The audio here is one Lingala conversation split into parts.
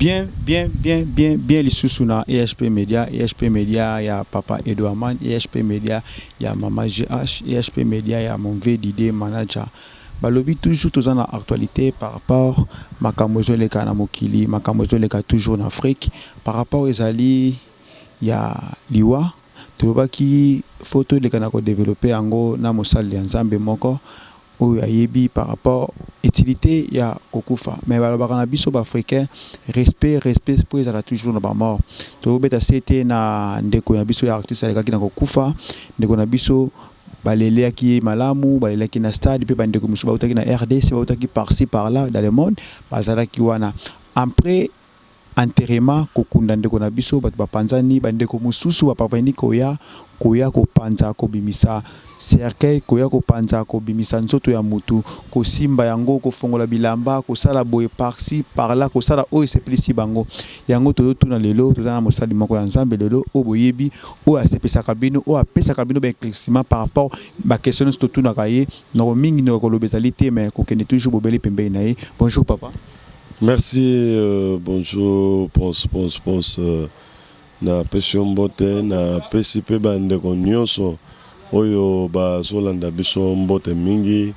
Bien, bien, bien, bien, bien lisusu na EHP Media, EHP Media ya papa Edouard Man, EHP Media ya mama GH, EHP Media ya mon VDD manager. Balobi toujours toza na actualité par rapport makambo ezoleka na mokili, makambo ezoleka toujours na Afrique par rapport ezali ya liwa. Tolobaki faut toleka na kodévelopper yango na mosali ya Nzambe moko oyo ayebi par rapport utilité ya kokufa. Mais balobaka na biso baafricain, respect, respect mpo ezala toujours na bamort. Tobeta se te na ndeko ya biso ya artiste alekaki na kokufa. Ndeko na biso, baleliaki ye malamu, balelaki na stade mpe bandeko mosusu bautaki na RDC, bautaki par-ci par-là dans le monde, bazalaki wana. Après enterrement, kokunda ndeko na biso, bato bapanzani. Bandeko mosusu baparvenir koya kopanza, kobimisa cercueil, koya kopanza, kobimisa nzoto ya mutu, kosimba yango, kofongola bilamba, kosala boye par-ci par-là, kosala oyo esepelisi bango. Yango tozotuna lelo. Toza na mosali moko ya Nzambe lelo oyo boyebi, oyo asepesaka bino, oyo apesaka bino baéclaircissement par rapport baquestion nyonso totunaka ye. Noko mingi noko koloba ezali te, mais kokende toujours bobeli pembeni na ye. Bonjour papa. Merci, bonjour Ponce Ponce Ponce. Napesi yo mbote, napesi mpe bandeko nyonso oyo bazolanda biso mbote mingi.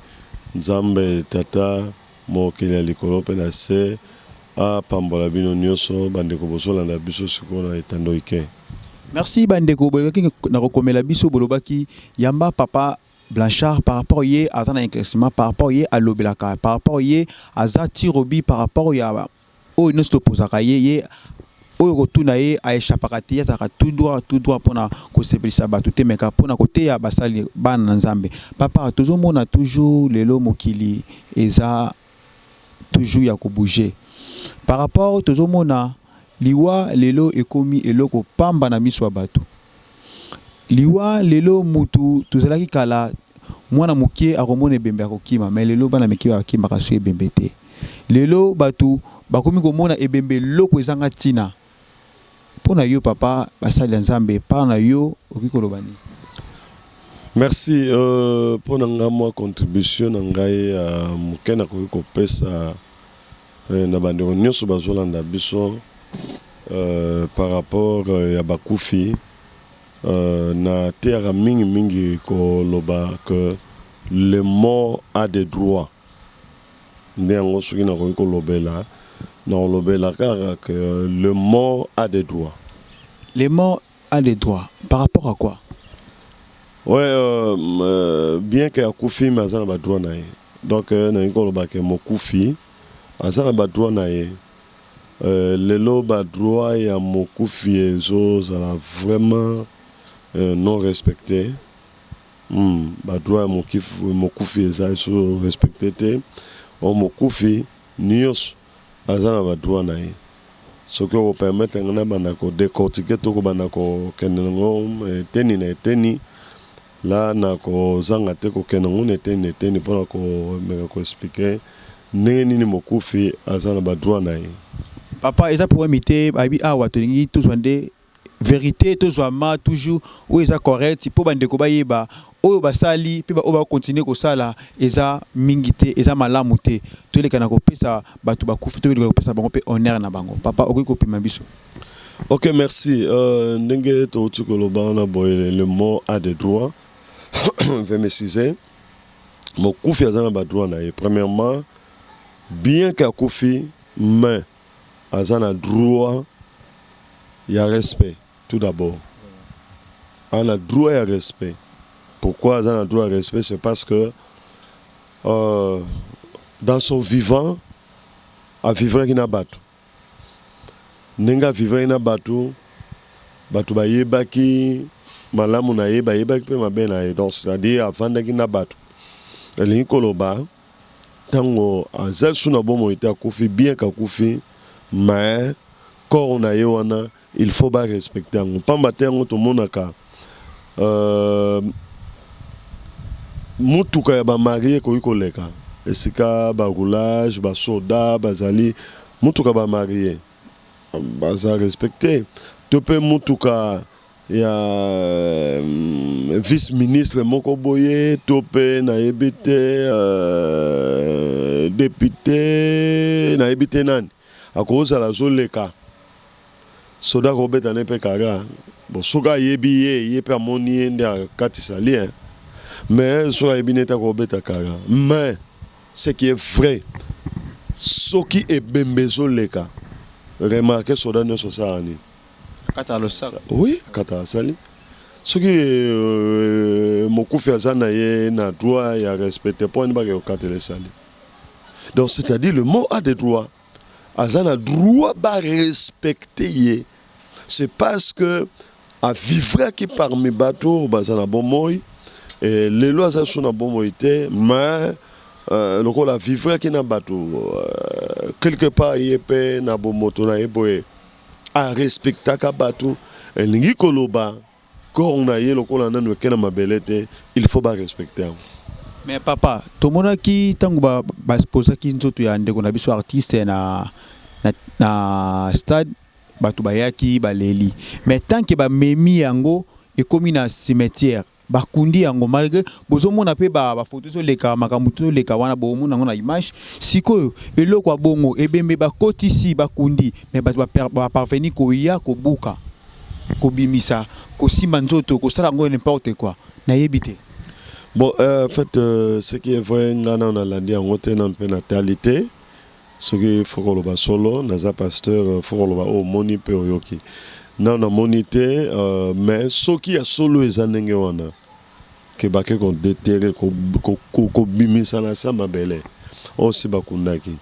Nzambe Tata, mokili ya likolo mpe na se, apambola bino nyonso, bandeko bozolanda biso sikoyo na etando ike. Merci. Bandeko bolobaki na kokomela biso, bolobaki yamba papa Blanchard par rapport ye aza na éclaircissement, par rapport ye alobelaka, par rapport ye aza tirobi, par rapport ya oyo nyonso topozaka ye, ye oyo kotuna ye aéchappaka te. Ye azalaka tout droit, tout droit mpona kosepelisa bato te, meka mpona koteya basali bana na Nzambe. Papa, tozomona toujours lelo mokili eza toujours ya kobouger par rapport tozomona liwa lelo ekomi eloko pamba na miso ya bato. Liwa lelo, mutu tozalaki kala, mwana moke akomona ebembe akokima, mais lelo bana mike bakimaka so ebembe te. Lelo bato bakomi komona ebembe eloko ezanga ntina. Mpo na yo papa, basali ya Nzambe, mpa na yo okoki koloba nini? Merci. Mpo na nga, mwa contribution na ngai ya moke nakoki kopesa na bandeko nyonso bazolanda biso par rapport ya bakufi, nateyaka mingimingi koloba que le mort a des droits. Nde yango soki nakoki kolobela, nakolobela kaka que le mort a des droits. Le mort a des droits par rapport à quoi? Ouais, bien que akufi, mais aza na badroit na ye. Donc nalingi koloba ke mokufi aza na badroit na ye. Lelo badroit ya mokufi ezozala vraiment non respecté. Badroit ya mokufi eza ezo respecté te. O mokufi nyonso aza na badroit na ye. Soki okopermettre ngai nabanda kodécortiquer to kobanda kokende nango eteni na eteni, la na kozanga te kokende yango na eteni na eteni mpona komeka koexpliquer ndenge nini mokufi aza na badroit na ye. Papa, eza problème te. Bayebi awa tolingi tozwa nde vérité, tozwa ma toujours oyo eza correct mpo bandeko bayeba oyo basali mpe oyo bakontinue kosala eza mingi te, eza malamu te. Toleka na kopesa bato bakufi, toleka kopesa bango mpe honneur na bango. Papa, okoki kopima biso? Ok, merci. Ndenge touti koloba wana boye, le mort a des droits. Veuillez m'excuser. Mokufi aza na badroit na ye. Premièrement, bien que akufi, mais aza na droit ya respect. Tout d'abord aza na droit ya respect. Pourquoi aza na droit ya respect? C'est parce que dans son vivant avivraki na bato. Ndenge avivraki na bato, bato bayebaki malamu na ye, bayebaki mpe mabe na ye. Donc c'est-à-dire avandaki na bato. Elingi koloba ntango aza lisusu na bomoi te, akufi, bien que akufi, mais corps na ye wana il faut barespecte yango, pamba te yango tomonaka mutuka ya bamariés ekoki koleka esika baroulage, basoda bazali. Mutuka bamariés baza respecté, to mpe mutuka ya vice ministre moko boye, to mpe nayebi te, député, nayebi te nani. Akozala azoleka, soda akobeta ne mpe kara. Bon, soki ayebi ye, ye mpe amoni ye nde akatisa lien, mais soki ayebi nete, akobeta kara. Mais ce qui est vrai, soki ebembe ezoleka, remarque, soda nyonso osala nini? Akata losako. Oui, akata, asali. Soki mokufi aza na ye na droit ya respecte, mpo ani bake kokatela esali? Donc c'est-à-dire, le mort a des droits, aza na droit barespecte ye. C'est parce que avivraki parmi bato baza na bomoi. Lelo aza so na bomoi te, mais lokola avivraki na bato, quelque part ye mpe na bomoto na ye boye arespectaka bato. Elingi koloba, corps na ye lokola nanu eke na mabele te, il faut barespecte yango. Mais papa, tomonaki ntango baposaki nzoto ya ndeko na biso artiste na stade, bato bayaki, baleli. Mais tant que bamemi yango, ekomi na cimetière, bakundi yango, malgré bozomona mpe bafoto ezoleka, makambo tozoleka wana, bomona yango na image. Sikoyo eloko ya bongo, ebembe bakotisi, bakundi, mais bato baparvenir koya kobuka, kobimisa, kosimba nzoto, kosala yango n'importe quoi, nayebi te. Bon, en fait, ce qui est vrai, nga nano nalandi yango te, nano mpe natali te. Soki faut koloba solo, naza pasteur, faut koloba oyo omoni mpe oyoki. Nano namoni te, mais soki ya solo eza ndenge wana ke bake kodéterrer, kobimisa na sa mabele oyo si bakundaki,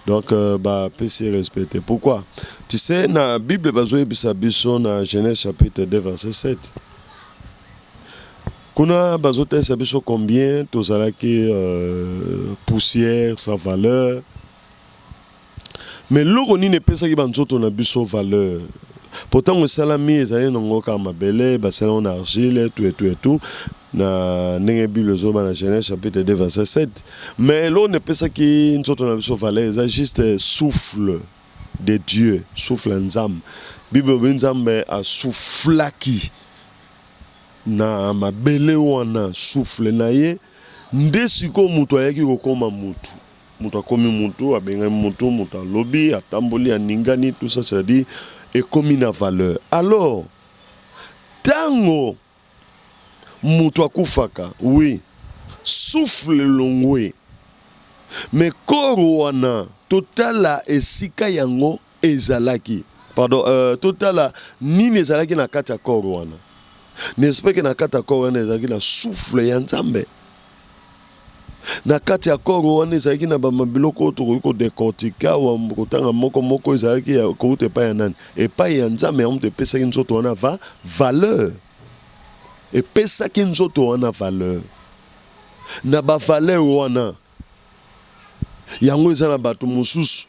donc bapesi respecte. Pourquoi? Tu sais, na Bible bazoyebisa biso na Genèse chapitre 2 verset 7, kuna bazotalisa biso combien tozalaki poussière sans valeur. Mais eloko nini epesaki banzoto na biso valeur? Po ntango esalami, ezali nango kaka mabele, basali yango na argile, tout et tout et tout, na ndenge Bible ezoba na Genèse chapitre 2 verset 7. Mais eloko nini epesaki nzoto na biso valeur? Eza juste souffle de Dieu, souffle ya Nzambe. Bible elobi Nzambe asoufflaki na mabele wana souffle na ye, nde sikoyo moto ayaki kokóma mutu. Moto akomi mutu, abengami mutu, moto alobi, atamboli, aningani, tout ça, c'est-à-dire ekomi na valeur. Alors ntango moto akufaka, oui, souffle elongwe, mais corps wana, totala esika yango ezalaki, pardon, totala nini ezalaki na kati ya corps wana. N'est-ce pas que na kati ya corps wana ezalaki na souffle ya Nzambe? Na kati ya corps wana ezalaki na bamabiloko oyo tokoki kodécortiquer awa, kotanga moko moko. Ezalaki kouta epai ya nani? Epai ya Nzambe. Yango moto epesaki nzoto wana va valeur, epesaki nzoto wana valeur. Na bavaleur wana, yango eza na bato mosusu,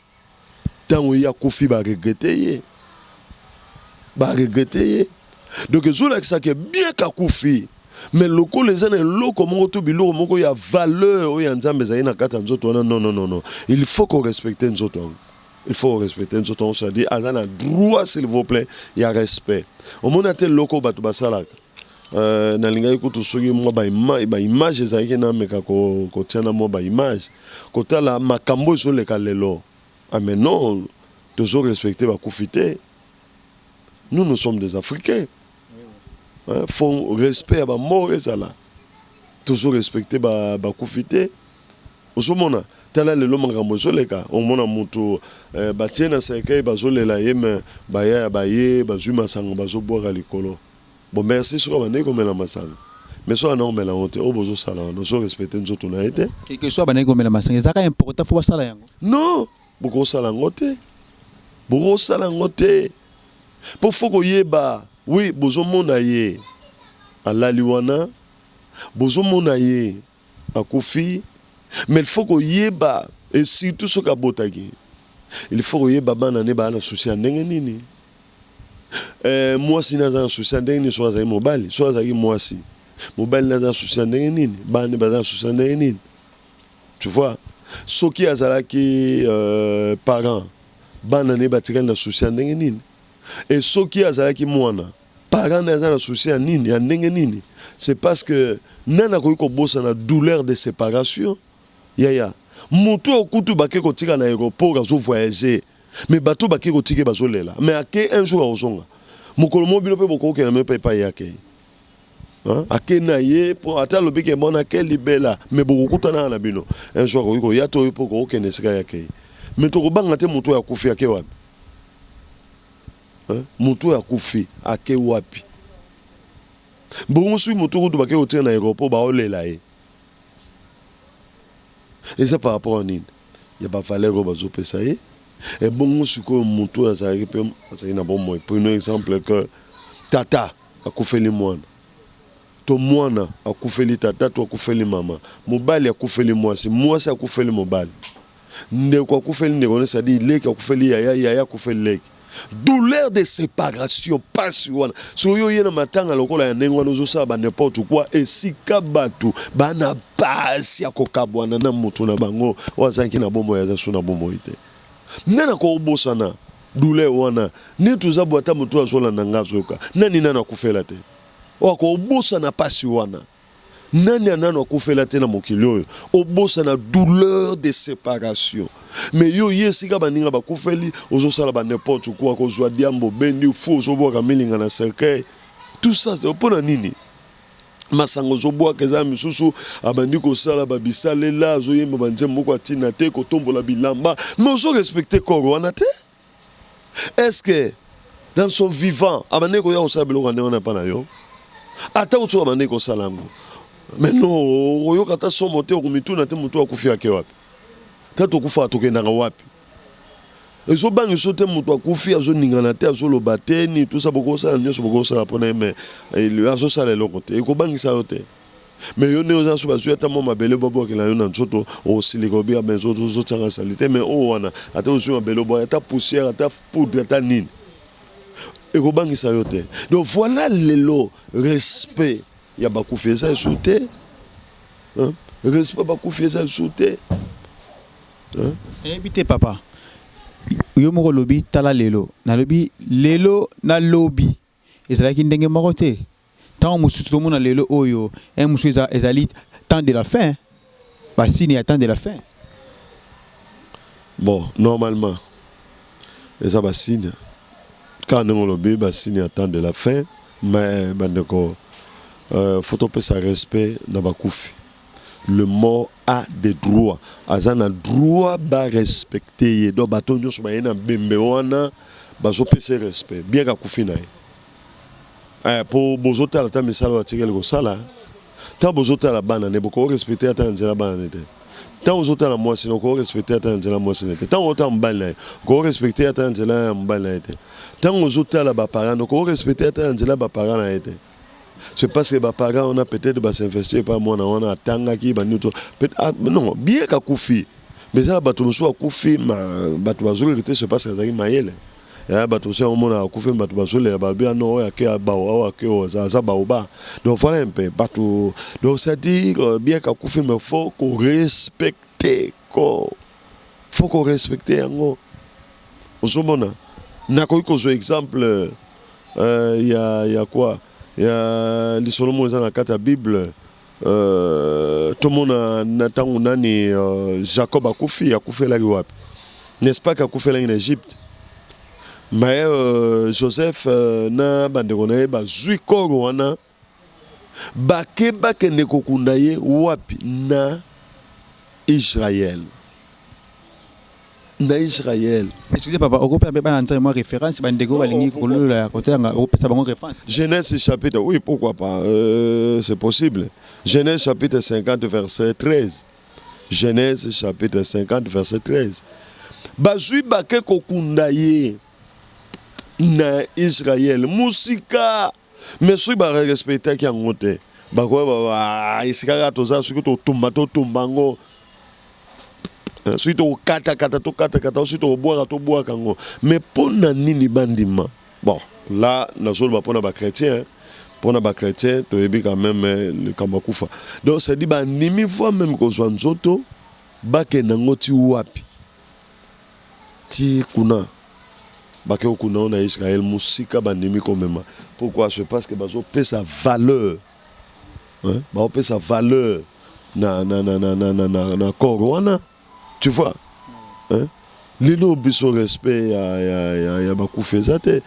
ntango ye akufi, baregretter ye, baregretter ye. Donc ezolakisaka, bien kakufi, mais lokola eza na eloko moko to biloko moko ya valeur oyo ya Nzambe ezali na kati ya nzoto wana, non, non, non, non, il faut korespecte nzoto yango, il faut respecter nzoto yango. C'est-à-dire aza na droit, s'il vous plaît, ya respect. Omoni ate eloko oyo bato basalaka, nalingaki kutu soki mwa baimage ezalaki, nameka kotia na mwa baimage, kotala makambo ezoleka lelo. Ah mais non, tozorespecte bakufi te. Nous, nous sommes des Africains, hein, faut respect ya bamort ezala. Tozorespecte bakufi te. Ozomona, tala lelo makambo ezoleka. Omona moto, batie na cercueil, bazolela ye, me baya ya baye bazwi masanga, bazobwaka likolo. Bon, merci. Soki abandaki komela masanga, mais soki abandaki komela yango te, oyo bozosala wana, ozorespecte nzoto na ye te. Quelque soit bandaki komela masanga, ezalaka important faut basala yango? Non, bokosala yango te, bokosala yango te. Mpo faut koyeba, oui, bozomona ye alali wana, bozomona ye akufi, mais il faut koyeba, et surtout soki abotaki, il faut koyeba bana ne baa na souci ya ndenge nini, mwasi ne aza na souci ya ndenge nini. Soki azalaki mobali, soki azalaki mwasi, mobali ne aza na souci ya ndenge nini, bana ne baza na souci ya ndenge nini, tu vois? Soki azalaki parent, bana ne batikali na souci ya ndenge nini? Et soki azalaki mwana, parent ne aza na souci ya nini, ya ndenge nini? C'est parce que nani akoki kobosana douleur de séparation? Yaya, motu oyo kutu bake kotika na aéroport, azovoyage. Mais bato bake kotika bazolela, mais ake, un jour akozonga. Mokolo moko bino mpe bokokokenda me mpe epai ye akei. Ake na ye mpo ata alobi ke mona ake libela, mais bokokutana na bino un jour. Akoki koya to oyo mpo kokokende esika ye akei, mais tokobanga te. Moto oyo akufi ake wapi? Moto oyo akufi ake wapi? Bongo soki moto kutu bake kotika na aéroport, baolela ye, eza par rapport à nini? Ya bavaleur oyo bazopesa ye. Ebongo sikoyo moto oyo azalaki mpe azalaki na bomoi, prenons exemple que tata akufeli mwana, to mwana akufeli tata, to akufeli mama, mobali akufeli mwasi, mwasi akufeli mobali, ndeko akufeli ndeko ne, c'est-à-dire leki akufeli yaya, yaya akufeli leki, douleur de séparation, pasi wana. Soki oyo ye na matanga lokola ya ndenge wana, ozosala ba n'importe quoi esika bato bana pasi ya kokabwana na moto na bango oyo azalaki na bomoi, aza so na bomoi te. Nde nakobosana douleur wana nde toza bo. Ata moto azolanda nga, azoyoka, nani nani akufela te oyo akobosana pasi wana? Nani anano akufela te na mokili oyo obosana douleur de séparation? Mais yo ye esika baninga bakufeli, ozosala ba n'importe quoi, kozwa diambo, obendi fu, ozobwaka milinga na cercueil, tout ça mpo na nini? Masanga ozobwaka, eza misusu abandi kosala babisalela, azoyemba banzembo moko atina te, kotombola bilamba, mais ozorespecte corps wana te. Est ce que dans son vivant abandaki koya kosala biloko ya ndenge wana epa na yo? Ata kosoki abandaki kosala yango, mais non, oyoka ata somo te, okomituna te motu akufi ake wapi? Ta tokufaka, tokendaka wapi? Ezobangisa te. Moto akufi azoningana te, azoloba te, ni tout ça. Bokosala nyonso bokosala mpona ye, mais azosala eloko te, ekobangisa yo te. Mais yo nde oza so, bazwi ata mwa mabele babwakela yo na nzoto, osilika, obika, mais ozotianga sali te. Mais oyo wana, ata ozwi mabele obwaki, ata poussière, ata poudre, ata nini, ekobangisa yo te. Donc voilà, lelo respect ya bakufi eza esu te, respect bakufi eza esu te. Nayebi te, papa, yo moko olobi, tala lelo, nalobi lelo, nalobi ezalaki ndenge moko te. Ntango mosusu tomona lelo oyo un mosusu ezali temps de la fin, basigne ya temps de la fin. Bon, normalement eza basigne kaka ndenge olobi, basigne ya temps de la fin. Mais bandeko, faut topesa respect na bakufi. Le mort a des droits, aza na droit barespecte ye. Donc bato nyonso baye na bembe wana bazopesa respect, bien kakufi na ye. Po bozotala ata misala oyo atikali kosala, ntango bozotala bana ne, bokorespecte ata na nzela bana ne te. Ntango ozotala mwasi na, okorespecte ata na nzela mwasi na te. Ntango ozotala mobali na ye, okorespecte ata na nzela ya mobali na ye te. Ntango ozotala baparent na, okorespecte ata na nzela ya baparent na ye te. C'est parce que baparent wana peut-être basinvestir epai mwana wana atangaki banini to. Ah, non, bien kakufi, mais eza na bato mosusu akufi, bato bazoleka te. C'est parce que azalaki mayele. Ya bato mosusu omona akufi, bato bazolela, balobi: "Ah non, oyo ake bawa, oyo ake oyo aza baoba." Donc voilà un peu bato. Donc c'est à dire, bien kakufi, mais faut korespecte corps, faut korespecte yango. Ozomona, nakoki kozwa exemple ya quoi, ya lisolo moko eza na kati ya Bible. Tomona na ntango nani, Jacob akufi, akufelaki wapi? N'est-ce pas akufelaki na Égypte? Mais Joseph na bandeko na ye bazwi corps wana, bake bakende kokunda ye wapi? Na Israël, na Israël. Excusez papa, okopesa mpe bana Nzambe mwa référence, bandeko balingi kolola ya kotanga, okopesa bango référence. Genèse chapitre, oui, pourquoi pas, c'est possible. Genèse chapitre 50 verset 13. Genèse chapitre 50 verset 13. Bazwi, bake kokunda ye na Israël, mosika. Mais soki barespectaki yango te, bakoyeba esika kaka toza. Soki totumba, totumba yango. Soki tokokatakata, tokatakata. Soki tokobwaka, tobwaka yango. Mais mpo na nini bandima? Bon, là nazoloba mpona bachrétien. Mpona bachrétien, toyebi quand même likambo akufa. Donc c'est dit, bandimi voi même kozwa nzoto, bakende yango ti wapi? Ti kuna bake kokunda ngo na Israel, mosika. Bandimi komema. Pourquoi? C'est parce que bazopesa valeur, hein? Baopesa valeur na corps wana, tu vois, hein? Lelo biso respect ya, ya, ya, ya bakufi eza te.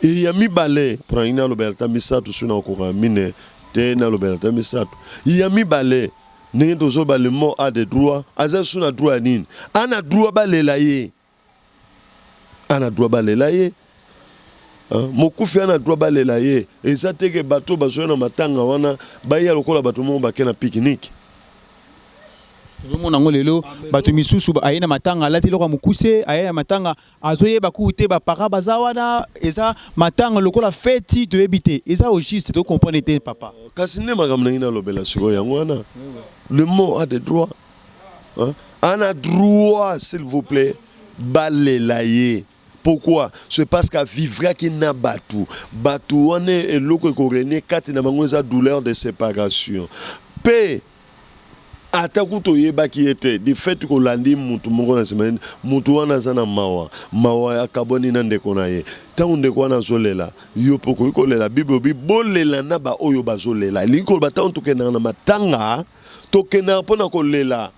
E ya mibale, mpona nini nalobela ata misato, soki nakokoka mine te, nalobela ata misato. Ya mibale, ndenge tozoloba, le mort a des droits. Aza lisusu na droit ya nini? Ana droit balela ye, ana droit balela ye. Mokufi ana droit balela ye. Eza te ke bato bazoya na matanga wana baya lokola bato moko bake na pique-nique. Tozomona yango lelo, bato misusu aye na matanga alati eloko ya mokuse, aye na matanga azoyeba kuku te bapara baza wana. Eza matanga lokola feti, toyebi te eza au juste, tocomprendre te, papa. Kasi nde makambo ndenge nalobela sikoyo yango wana, le mort a des droits, hein? Ana droit, s'il vous plaît, balela ye. Pourquoi? C'est parce qu'avivraki na bato. Bato wana, eloko ekorenie kati na bango eza douleur de séparation. Mpe ata kutu oyebaki ye te, du fait kolandi mutu moko na nsima, mutu wana aza na mawa, mawa akabwani na ndeko na ye. Ntango ndeko wana azolela, yo mpe okoki kolela. Bible obi bolela na baoyo bazolela. Elingi koloba, ntango tokendaka na matanga, tokendaka mpona kolela.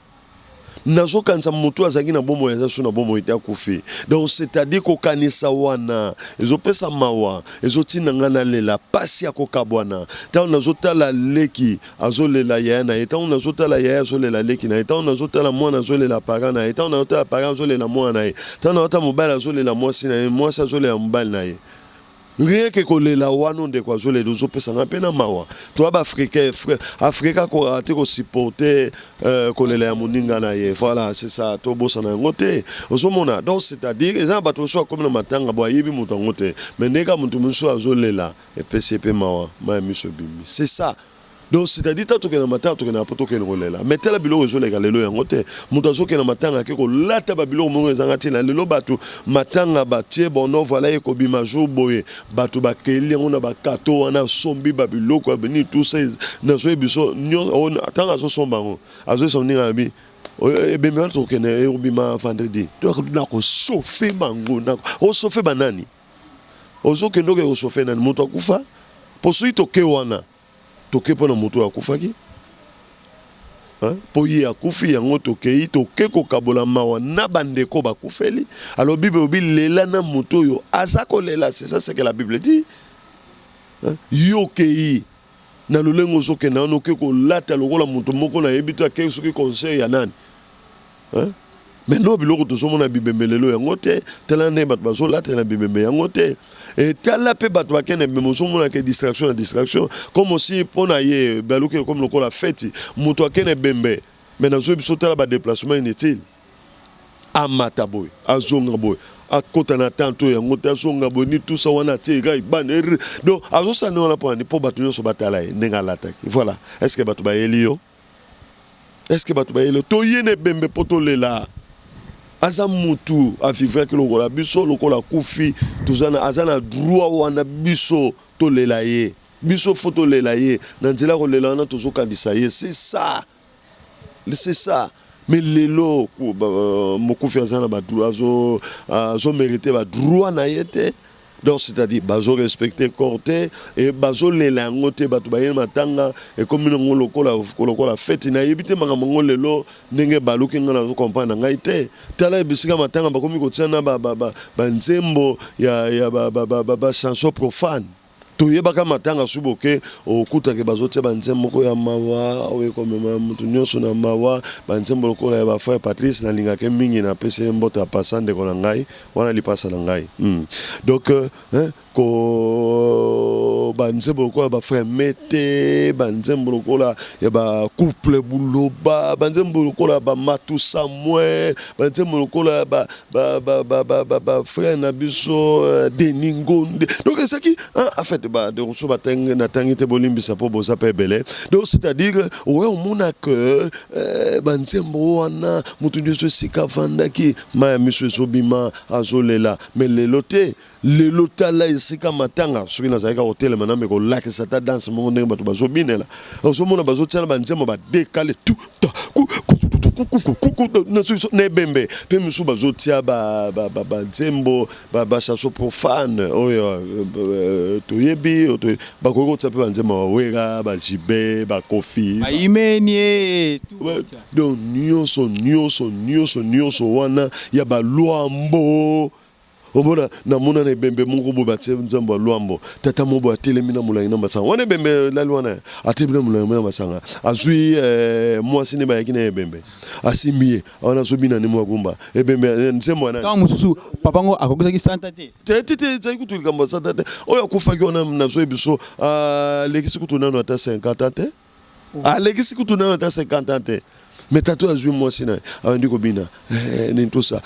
Nazokanisa motu azalaki na bomoi, aza so na bomoi te, akufi. Donc c'est-à-dire kokanisa wana ezopesa mawa, ezotinda ngai nalela pasi ya kokabwana. Ntango nazotala leki azolela yaya na ye, ntango nazotala yaya azolela leki na ye, ntango nazotala mwana azolela parent na ye, ntango nazotala parent azolela mwana na ye, ntango nazotala mobali azolela mwasi na ye, mwasi azolela mobali na ye, rien que kolela wana ndeko azolela ozopesa ngai mpe na mawa. Toya baafricain, Afrika akokaka te kosupporter kolela ya moninga na ye. Voilà, c'est ça, tobosana yango te. Ozomona, donc c'est-à-dire eza na bato mosusu akomi na matanga bo ayebi moto yango te, mais ndenge kaka moto mosusu azolela epesi ye mpe mawa, mai ya miso ebimi. C'est ça. Donc c'est-à-dire ta tokende na matanga, tokende mpo tokende kolela. Mais tala biloko ezoleka lelo yango te. Moto azokende na matanga ake kolata babiloko moko ezanga ntina. Lelo bato matanga batie bono, voilà, ekobima jour boye, bato bakeli yango na bakato wana, asombi babiloko ya beni, tout ça. Nazoyebi biso ntango azosomba yango, azoyesa moninga na bi ebembe wana tokokende ekobima vendredi, na kochauffer bango. Ochauffer banani? Ozokende oke kochauffer nani? Moto akufa. Mpo soki toke wana, toke mpo na moto oyo akufaki, mpo ye akufi yango tokei, toke kokabola mawa na bandeko bakufeli. Alors Bible obi lela na moto oyo aza kolela. C'est ça ce que la Bible dit. Yo okei na lolenge ozokende wana, oke kolata lokola moto moko nayebi to akei soki conseil ya nani. Mais no biloko tozomona bibembe lelo yango te. Tala ndenge bato bazolatela bibembe yango te. Etala mpe bato bakende bibembe, ozomona ke distraction na distraction, comme aussi mpo na ye baluki comme lokola feti. Moto akende bembe, mais nazoyebi biso, tala badéplacement inutile, amata boye, azonga boye, akota na tante oyo yango te, azonga boye, ni tout ça wana, atie Ray-Ban. Donc azosala nde wana mpo nani? Mpo bato nyonso batala ye ndenge alataki. Voilà. Est ce que bato bayeli yo? Est ce que bato bayeli yo? Toye na ebembe mpo tolela. Aza mutu avivraki lokola biso, lokola akufi, aza na droit wana. Biso tolela ye, biso faut tolela ye. Na nzela kolela wana tozokandisa ye. C'est ça, c'est ça. Mais lelo mokufi aza na azomérite badroit na ye te. Donc c'est-à-dire bazorespecte corps te e bazolela yango te. Bato bayeli matanga ekomi nango lokola feti. Nayebi te makambo yango lelo ndenge baluki, ngai nazocomprendre na ngai te. Tala bisika matanga bakomi kotia na banzembo ya bachanson profane. Toyebaka matanga soki boke okutake bazotia banzembo moko ya mawa oyo ekomema motu nyonso na mawa, banzembo lokola ya bafrère Patrice. Nalingaka mingi, napesi ye mbote ya pasa, ndeko na ngai wana, lipasa na ngai. Donc hein, ko banzembo lokola bafrère Mete, banzembo lokola ya bacouple Buloba, banzembo lokola bamatu Samuel, banzembo lokola bafrère na biso Denis Ngonde. Donc ezalaki en fait so natangi te, bolimbisa mpo boza mpe ebele. Donc c'est-à-dire oya omona ke banzembo wana, moto nyonso esika avandaki, mai ya miso ezobima, azolela. Mais lelo te. Lelo tala esika matanga, soki nazalaki kotelema name kolakisa ata danse moko ndenge bato bazobinela, ozomona bazotiana banzembo badécalé, tu ta ku. Kukukukuku na ebembe mpe mosusu bazotia banzembo, bachanson profane oyo toyebi. Bakoki kotia mpe banzembo bawera, bajibe, bakofi. Bayimeni. Donc nyonso, nyonso, nyonso, nyonso wana ya balwambo. Omona, namona na ebembe moko boye batie nzambo ya lwambo. Tata moko boye atelemi na molangi na masanga wana. Ebembe elali wana, atelemi na molangi na masanga, azwi mwasi nde bayaki na ebembe, asimbi ye wana, azobina nde mwa rumba. Ebembe, nzembo wana. Ntango mosusu papa ngo akokisaki santa te. Te, te, te, ezali kutu likambo ya santa te. Oyo akufaki wana, nazoyebi biso, alekisi kutu nano ata 50 ans te, alekisi kutu nano ata 50 ans te. Mais tata oyo azwi mwasi na ye, abandi kobina nini, tosa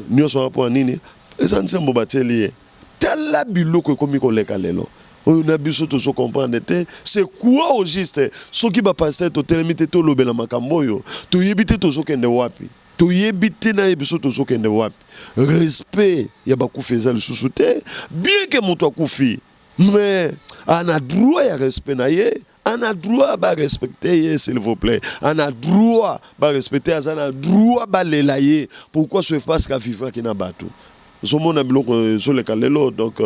nyonso wana. Mpo ya nini? Eza nzembo batieli ye. Tala biloko ekomi koleka lelo oyo na biso, tozo comprendre te c'est quoi au juste. Soki bapasteur totelemi te, tolobela makambo oyo, toyebi te tozokende wapi, toyebi te na ye biso tozokende wapi. Respect ya bakufi eza lisusu te. Bien que moto akufi, mais ana droit ya respect na ye, ana droit barespecte ye. S'il vous plaît, ana droit barespecte, aza na droit balela ye. Pourquoi? C'est parce qu'avivaki na bato. Ozomona biloko ezoleka lelo, donc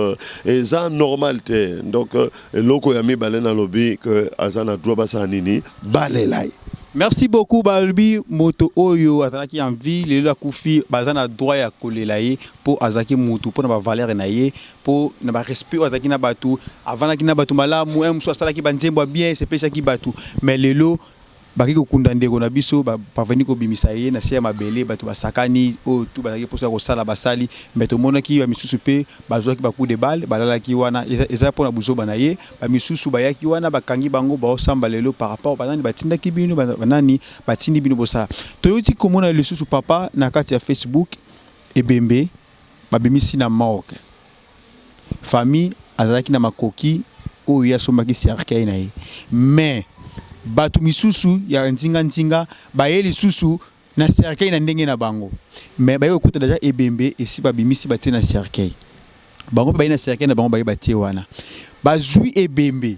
eza normal te. Donc eloko ya mibale, nalobi ke aza na droit basala nini? Balela ye. Merci beaucoup. Balobi moto oyo azalaki en vie, lelo akufi, baza na droit ya kolela ye mpo azalaki mutu, mpo na bavaleur na ye, mpo na barespect oyo azalaki na bato, avandaki na bato malamu. Mosusu asalaki banzembo ya bien, esepesaki bato. Mais lelo baki kokunda ndeko na biso, bavandi kobimisa ye na se ya mabele, bato basakani. Oyo tu bazalaki mposa ya kosala, basali. Mais tomonaki bamisusu mpe bazwaki bacoup de balle, balalaki wana. Eza mpona buzoba na ye. Bamisusu bayaki wana, bakangi bango, baosamba lelo par rapport banani batindaki bino, banani batindi bino bosala. Toyoti komona lisusu, papa, na kati ya Facebook, ebembe babimisi na morgue. Famille azalaki na makoki oyo ye asombaki cercueil na ye, mais bato misusu ya nzinga-nzinga baye lisusu na cercueil na ndenge na bango. Mais baye kokuta déjà ebembe esi babimisi, batie na cercueil. Bango mpe baye na cercueil na bango, baye batie wana. Bazwi ebembe,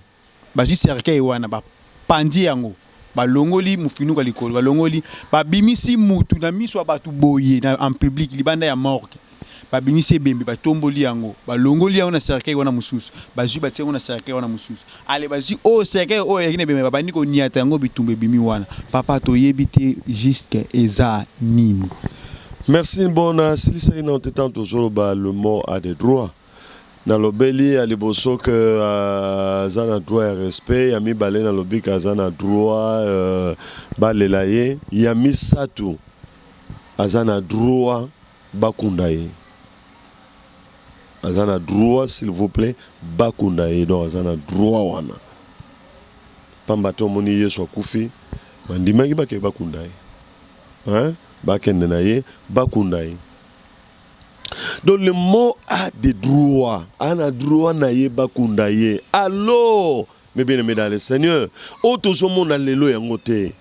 bazwi cercueil wana, bapandi yango, balongoli mofinuka likolo, balongoli, babimisi mutu na miso ya bato boye na en public, libanda ya morgue. Babimisi ebembe, batomboli yango, balongoli yango na cercueil wana mosusu, bazwi, batie yango na cercueil wana mosusu. Ale, bazwi oyo cercueil oyo eyaki na ebembe, babandi koniata yango, bitumba ebimi wana. Papa, toyebi te juste eza nini. Merci. Bon, nasilisaki nano te. Ntango tozoloba le mort a des droits, nalobeli ya liboso ke aza na droit ya respect. Ya mibale, nalobi ke aza na droit balela ye. Ya misato, aza na droit bakunda ye. Aza na droit, s'il vous plaît, bakunda ye. Donc aza na droit wana, pamba te omoni Yesu akufi, bandimaki bakende bakunda ye, hein? Bakende na ye, bakunda ye. Donc le mort a des droits, ana droit na ye bakunda ye. Alors, mes bien-aimés dans le Seigneur, oyo tozomona lelo, yango te,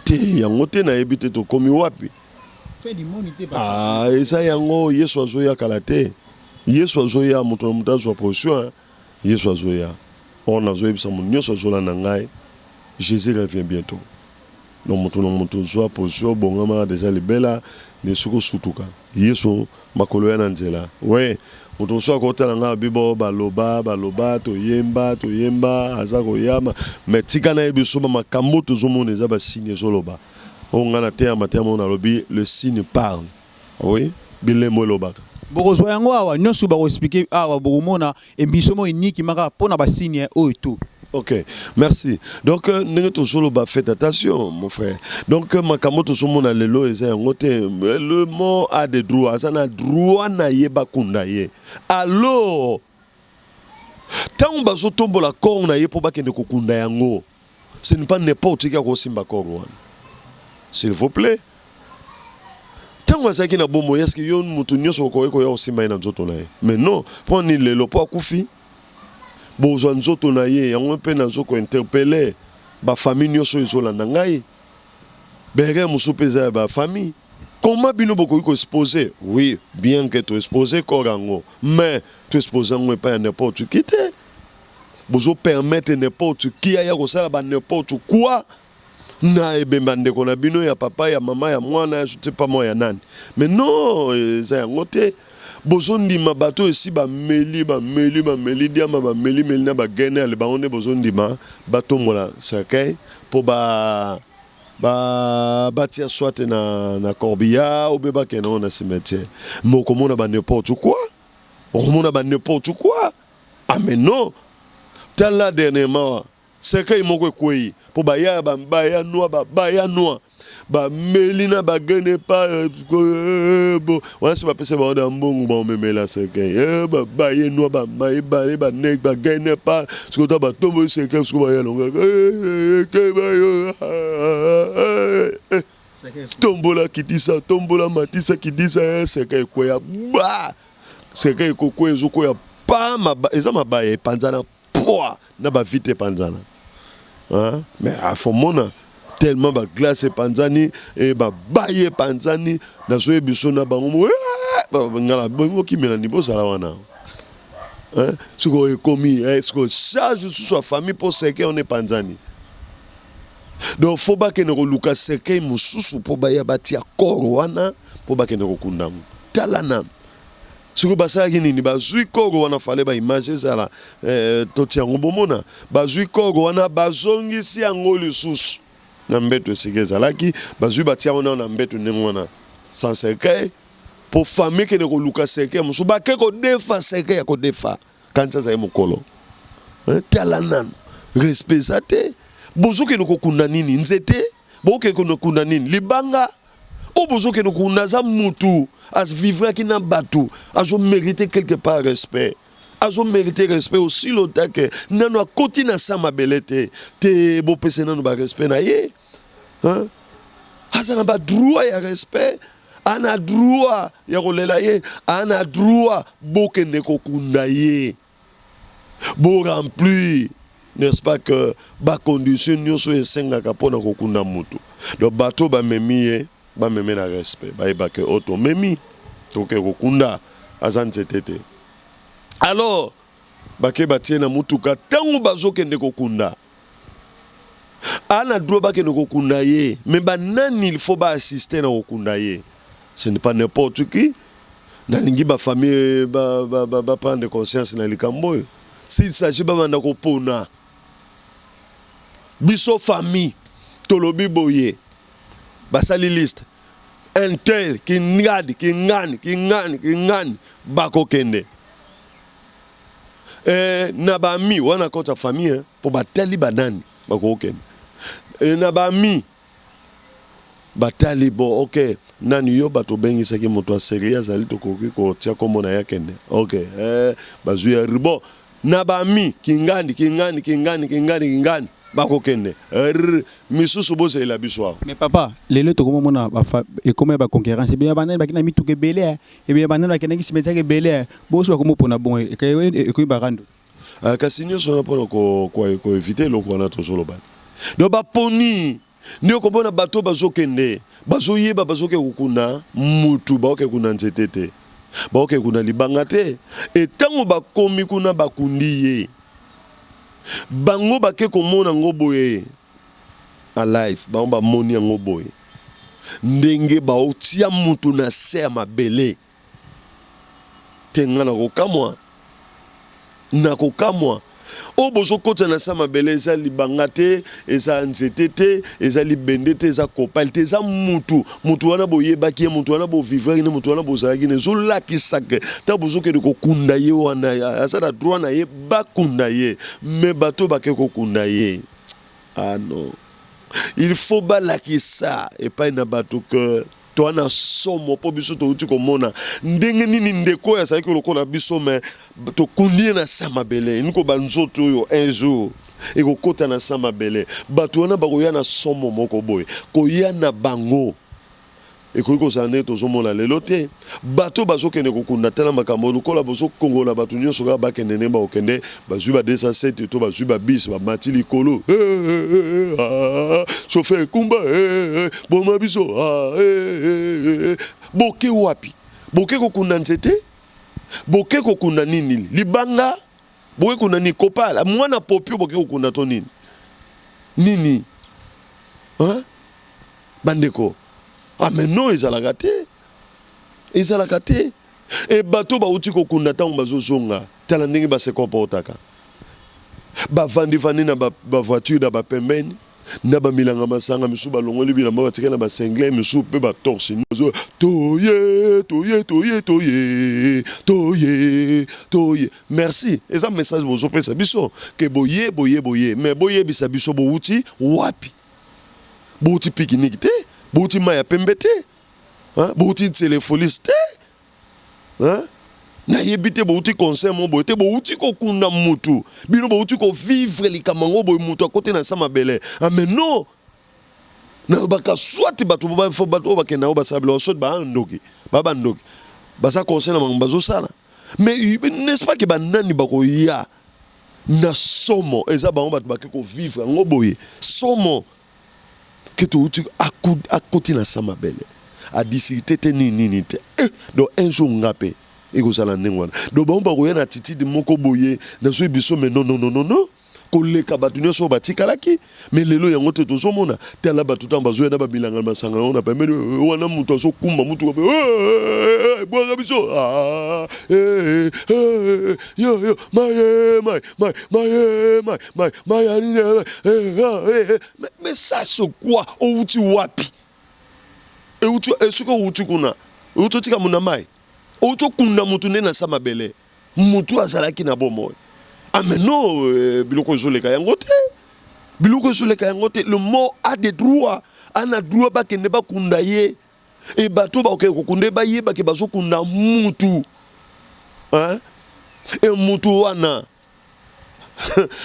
te, yango te. Nayebi te tokomi wapi. Ah, eza yango. Yesu azoya kala te, Yesu azoya. Moto na moto azwa position. Yesu azoya. Or nazoyebisa moto nyonso azolanda ngai, Jésus revient bientôt. Donc moto na moto zwa position, obongamaka déjà libela nde soki osutuka Yesu makolo ya na nzela. We moto mosusu akotala ngai, bibo baloba, baloba, toyemba, toyemba, aza koyama. Mais tika nayebi so bamakambo tozomona eza basigne ezoloba. Oyo ngai nateyama teyama, oyo nalobi, le signe parle. Oui, bilembo elobaka. Bokozwa yango awa nyonso, bakoexpliquer awa. Bokomona émission moko unique maka mpona basigne oyo to. Ok, merci. Donc, ndenge tozoloba, faites attention, mon frère. Donc, makambo tozomona lelo eza yango te. Le mort a des droits. Aza na droit na ye bakunda ye. Alors, ntango bazotombola corps na ye mpo bakende kokunda yango, ce n'est pas n'importe qui akosimba corps wana, s'il vous plaît. Ntango azalaki na bomoi, est-ce yo moto nyonso okoki koya kosimba ye na nzoto na ye? Mais non. Mpo nini lelo, mpo akufi, bozwa nzoto na ye? Yango mpe nazo kointerpeller bafamille nyonso oyo ezolanda ngai. Berere mosusu mpe eza ya bafamille. Comment bino bokoki koexpose? Oui, bien que toexpose corps yango, mais toexpose yango epai ya n'importe qui te. Bozopermettre n'importe qui aya kosala ba n'importe quoi. Na ebembe ya ndeko na bino, ya papa, ya mama, ya mwana, ya je ne sais pas moi ya nani. Mais non, eza yango te. Bozondima bato oyo esi bameli, bameli, bameli diamba, bameli meli na ba GNL, bango nde bozondima batombola cercueil mpo ba ba batia soit na na corbillard ou bien bakende yango na cimetière. Mais okomona ba n'importe quoi, okomona ba n'importe quoi. Ah mais non! Tala dernièrement Cercueil moko ekweyi po ba yaya ba baya noix ba baya noix ba meli na ba gene pa bo wana si ba pesa bango na mbongo ba omemela cercueil eh ba baye noix ba maye baye ba ne ba gene pa sikoyo ta ba tomboli cercueil sikoyo ba ya longa eh ba yo eh tombola kitisa tombola matisa kitisa eh cercueil ekweya ba cercueil ekokweya ezokwea pa eza mabaya epanzana Poids na ba vitre epanzana hein mais ah faut mona tellement ba glace epanzani et ba baye epanzani nazoye biso na bango ngala bokimela ni bozala wana hein sikoyo ekomi eh, sikoyo charge lisusu ya famille mpo cercueil wana epanzani donc faut bakende koluka cercueil mosusu mpo baya batia corps wana mpo bakende kokunda yango tala nanu Sikoyo basalaki nini? Bazui corps wana fallait ba image ezala eh, totia yango bomona. Bazui corps wana bazongisi yango lisusu na mbeto esika ezalaki, bazui batia yango nano na mbeto ndenge wana sans cercueil po famille ekende koluka cercueil mosusu, bake kodefa cercueil ya kodefa. Kanisa azali mokolo eh, tala nanu respect eza te. Bozokende kokunda nini? Nzete? Bokende kokunda nini? Libanga? Oyo bozokende kokunda aza mutu a vivraki na batu azo merite quelque part respect azo merite respect aussi longtemps que nanu akoti na sa mabele te te bopesa nanu ba respect na ye hein? Aza na ba droit ya respect ana droit ya kolela ye ana droit bokende kokunda ye bo remplir n'est-ce pas que ba conditions nioso esengaka pona kokunda mutu donc bato bamemi ye bameme na respect bayeba que oyo tomemi toke kokunda aza nzete te alors bake batie na mutuka tango bazokende kokunda ana droit bakende kokunda ye mais banani il faut ba assister na kokunda ye ce n'est pas n'importe qui nalingi ba famille ba, ba, ba, ba prendre conscience na likambo oyo s'il s'agit babanda kopona biso famille tolobi boye basali liste un tel kingadi kingani kingani kingani bakokende eh, na bami wana kota famille mpo batali banani bakokende eh, na bami Batali bon ok nani yo bato obengisaki moto ya serie azali tokoki kotia kombo na ye akende ok eh, bazwi ya bon na ba amis kingandi kingandi kingandi kingandi kingandi bakokende rr misusu bozelela biso awa. Mais papa lelo tokomi komona ba ekoma ya ba concurrence ebele ba nani bakenda mituka ebele eh ebele ba nani bakendaki cimetière ebele eh bongo soki bakomi kopona bongo ekomi ba rando te. Ah kasi nionso wana pona ko ko eviter eloko wana tozoloba te donc baponi Nde okomona bato oyo bazokende, bazoyeba bazoke kokunda mutu, baoke kuna nzete te, baoke kuna libanga te. E tango bakomi kuna bakundi ye, bango bake komona yango boye alive, bango bamoni yango boye ndenge baotia mutu na se ya mabele. Te nga nakokamwa, nakokamwa. Oyo bozokota na sa mabele eza libanga te, eza nzete te, eza libende te, eza kopal te, eza mutu. Mutu wana boyebaki ye, mutu wana bovivraki ne, mutu wana bozalaki ne. Ezolakisa ke ntango bozokende kokunda ye wana, aza na droit na ye bakunda ye. Mais bato bake kokunda ye, ah non. Il faut balakisa epai na bato que Toa na somo mpo biso towuti komona ndenge nini ndeko oyo azalaki lokola biso mais tokundi ye na se ya mabele. Elingi koloba nzoto oyo un jour ekokota na se ya mabele. Bato wana bakoya na somo moko boye. Koya na bango ekoki kozala ndenge tozomona lelo te. Bato oyo bazokende kokunda, tala makambo lokola bozokongola bato nyonso kaka bakende ndenge bakokende, bazwi ba 207 to bazwi ba bus bamati likolo, chauffeur kumba boma biso, boke wapi? Boke kokunda nzete? Boke kokunda nini? Libanga? Boke kokunda nini? Kopala mwana popio boke kokunda to nini? Nini? Hein? Bandeko. Ah mais non ezalaka te. Ezalaka te. E bato bauti kokunda ntango bazozonga, tala ndenge ba se comportaka. Bavandi-vandi na ba, ba voiture na bapembeni, na bamilanga masanga, misusu balongoli bilamba batika na basinglet, misusu mpe ba torse nu. Toye, toye, toye, toye, toye, toye. Merci, eza message bozopesa biso ke boye, boye, boye, mais boyebisa biso bowuti wapi? Bowuti pique-nique te, bowuti mayi ya pembe te, hein? Bowuti Nsele Folies te, hein? Nayebi te bowuti concert moko boye te, bowuti kokunda mutu, bino bowuti ko vivre likambo yango boye, mutu akoti na sa mabele. Ah mais non! Nalobaka soit bato bato oyo bakenda yango basala biloko, soit ba ndoki, ba bandoki, baza conseil na makambo bazosala. Mais n'est-ce pas que banani bakoya na somo eza bango bato bake kovivre yango boye somo ke touti akoti na sa mabele adiscute te nini nini te eh, donc un jour nga mpe ekozala ndenge wana. Donc bango bakoya na attitude moko boye nazwi biso, mais non, non, non, non, non, koleka bato nyonso oyo batikalaki. Mais lelo yango te tozomona. Tala bato ntango bazoya na babilanga masanga yango na pembeni wana, moto azokumba motuka mpe ebwaka biso yo yo maye mai mai maye mai mai mai anini. Mais ça, c'est quoi? Outi wapi? Euti soki outi kuna, outi otika muna mai, outi okunda motu nde na sa mabele, motu azalaki na bomoi. Ah mais non, biloko ezoleka yango te, biloko ezoleka yango te. Le mort a des droits, ana droit bakende bakunda ye. E bato bakokende kokunda ye, bayebake bazokunda mutu, hein? E mutu wana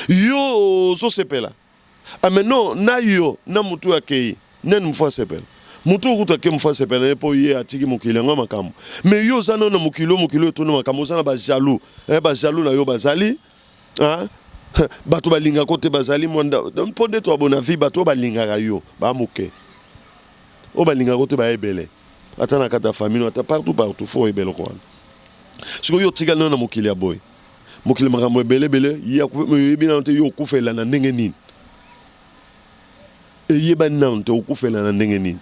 yo ozosepela. Ah mais non, na yo na mutu akei nani mofu asepela? Mutu okuta ake, mofu asepela ye mpo ye atiki mokili yango ya makambo. Mais yo oza nano na mokili oyo, mokili oyo etondi makambo. Oza na bajaloux, eh, bajaloux na yo bazali, hein? Bato balingaka te, bazali mwanda mpo nde toabona vie. Bato oyo balingaka yo bamoke, oyo balingaka te baya ebele, ata na kati ya famille, ata partout partout. Faut oyeba eloko wana. Sikoyo yo otikali nano na mokili ya boye, mokili makambo ebele ebele. Ye oyebi nano te yo okufela na ndenge nini, eyebani nano te okufela na ndenge nini.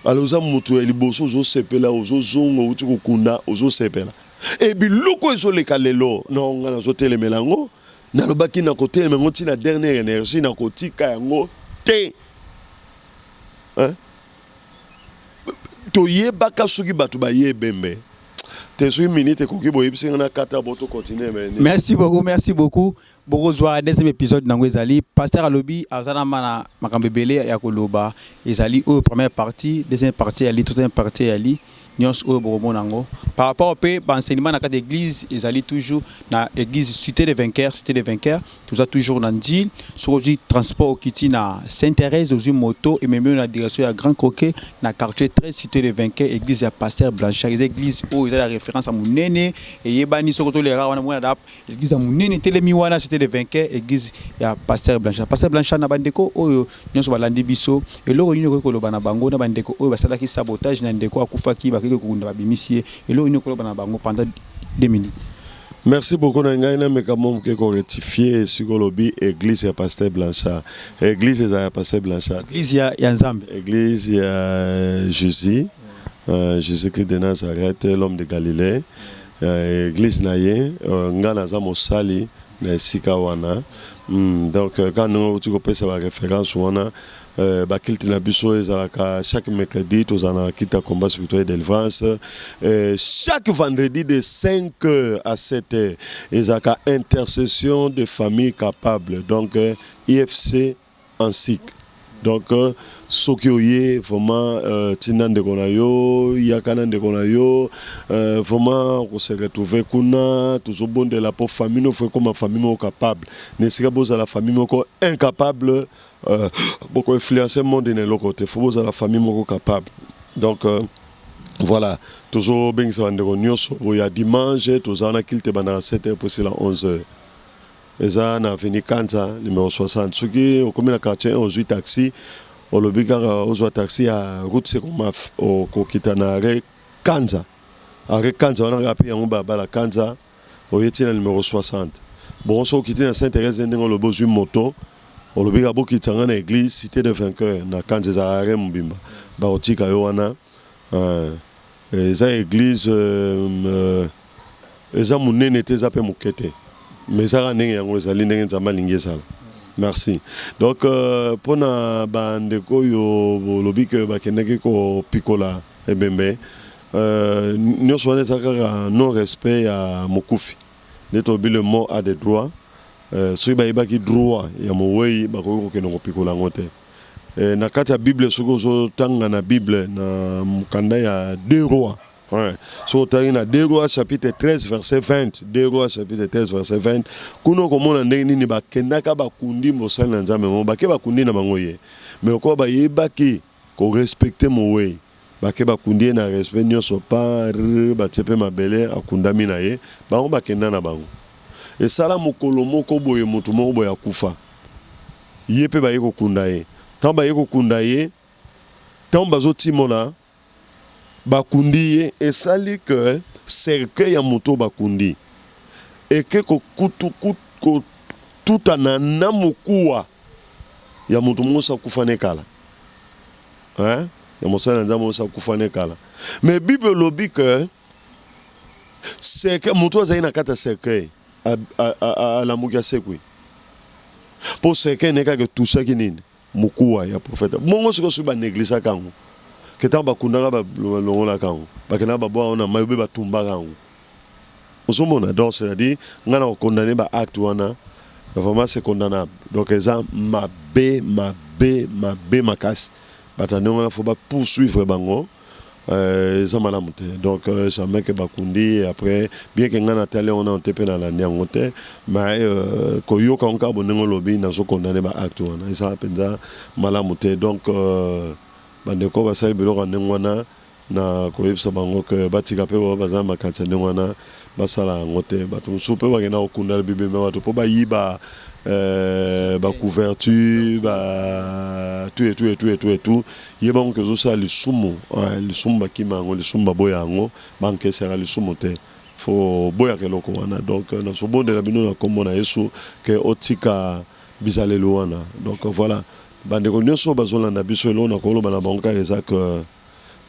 Alors oza moto ya liboso ozosepela, ozozonga, outi kokunda, ozosepela. E biloko ezoleka lelo na nga, nazotelemela yango. Nalobaki na kotelema yango ntina dernière énergie, nakotika yango te, hein? Toyebaka soki bato baye ebembe te. Soki minute ekoki, boyebisi nga na kata bo tocontinue. Merci beaucoup, merci beaucoup. Bokozwa deuxième épisode nango. Ezali pasteur alobi aza na mana makambo ebele ya koloba. Ezali oyo première partie, deuxième partie yali, troisième partie yali. Nyonso oyo bokomona yango par rapport mpe baenseignement na kati église. Ezali toujours na église Cité de Vainqueur, Cité de Vainqueur. Toza toujours na Ndjili. Soki ozwi transport, okiti na Saint Thérèse, ozwi moto ememi yo na direction ya Grand Croquet, na quartier 13, Cité de Vainqueur, église ya pasteur Blanchard. Eza église oyo eza la référence ya monene, eyebani. Soki toleka wana, mona église ya monene etelemi wana, Cité de Vainqueur, église ya pasteur Blanchard. Pasteur Blanchard, na bandeko oyo nyonso balandi biso, eloko nini okoki koloba na bango, na bandeko oyo basalaki sabotage na ndeko akufaki, bakeki kokunda, babimisi ye? Eloko nini okoloba na bango pendant 2 minutes? Merci beaucoup. Na ngai nameka mwa moke korectifier esika olobi église ya pasteur Blanchard. Église eza ya pasteur Blanchard. Église ya Nzambe. Église ya Jésus, Jésus-Christ de Nazareth, l'homme de Galilée, église na ye. Ngai naza mosali na esika wana. Donc kaka ndenge outi kopesa baréférence wana, baculte na biso ezalaka chaque mercredi, tozala na culte ya combat spirituel et délivrance. Chaque vendredi de 5 heures à 7 heures ezalaka intercession de famille capable, donc IFC en cycle. Donc soki oye vraiment, tinda ndeko na yo, yaka na ndeko na yo, vraiment kose retrouver kuna. Tozobondela mpo famille no faut ekoma famille moko capable. Na esika bozala famille moko incapable, bokoinfluence monde na eloko te. Faut bozala famille moko capable. Donc voilà, tozobengisa bandeko nyonso boya dimanche. Tozala na culte ebandaka 7 heures po esila 11 heures. Eza na avenue Kanza numéro 60. Soki okomi na quartier 1, ozwi taxi, olobi kaka ozwa taxi ya route Sekomaf, okokita na arrêt Kanza. Arrêt Kanza wana kaka mpe yango balabala Kanza, oye ti na numéro 60. Bon, soki okiti na Saint Thérèse, ndenge olobi, ozwi moto. Olobi kaka bokitisa nga na eglise cite de vainqueur na kanza ezalaka arret mobimba bakotika yo wana eza eglise eza munene te eza pe muke te mais eza kaka ndenge yango ezali ndenge nzambe alingi ezala merci donc pona ba ndeko oyo bolobi que bakendaki kopikola ebembe nionso wana eza kaka non respect ya mokufi nde tolobi le mort a des droits Soki bayebaki droit ya moweyi bakoki kokende kopikola yango te. Na kati ya bible soki ozo tanga na bible na mokanda ya deux rois soki otangi na deux rois chapitre 13 verset 20, deux rois chapitre 13 verset 20, kuna okomona ndenge nini bakendaka bakundi mosali na Nzambe moko bake bakundi na bango ye mais lokola bayebaki ko respecter moweyi bake bakundi ye na respect nionso par batie pe mabele akundami na ye bango bakenda na bango. Esala mokolo moko boye moto moko boye akufa, ye pe baye kokunda ye. Tango baye kokunda ye, tango bazotimola, bakundi ye, esali que cercueil ya moto oyo bakundi eke kotutana na mokuwa ya moto moko osi akufa ne kala. Hein? Ya mosali na Nzambe osi akufa ne kala. Mais Bible elobi que Cercueil, moto azali na kati ya cercueil alamuki asekwi. Po cercueil ne kaka etusaki nini? Mokuwa ya prophète. Bongo sikoyo soki ba neglisaka yango, ke tango bakundaka balongolaka yango, bakendaka babwaka yango na mayi ou bien batumbaka yango. Ozomona? Donc c'est à dire nga nako condamner ba actes wana, vraiment c'est condamnable. Donc eza mabe mabe mabe makasi. Bato ya ndenge wana faut ba poursuivre bango. Eza malamu te donc jamais que bakundi et après bien que nga natali yango nanu te pe nalandi yango te mais koyoka yango kaka bo ndenge olobi nazo condamne ba acte wana eza penza malamu te donc ba ndeko basali biloko ya ndenge wana na koyebisa bango que batika pe ba baza na makanisi ya ndenge wana basala yango te bato mosusu pe bakenda kokunda bibembe ya bato po bayiba ba couverture ba tout et tout et tout et tout et tout Yeba ngo ke ozo sala lisumu lisumu bakima yango lisumu baboya yango ba encaissaka lisumu te faut oboyaka eloko wana donc nazo bondela bino na kombo na yesu ke otika bizaleli wana donc voilà ba ndeko nioso oyo bazo landa biso eloko nako loba na bango kaka eza que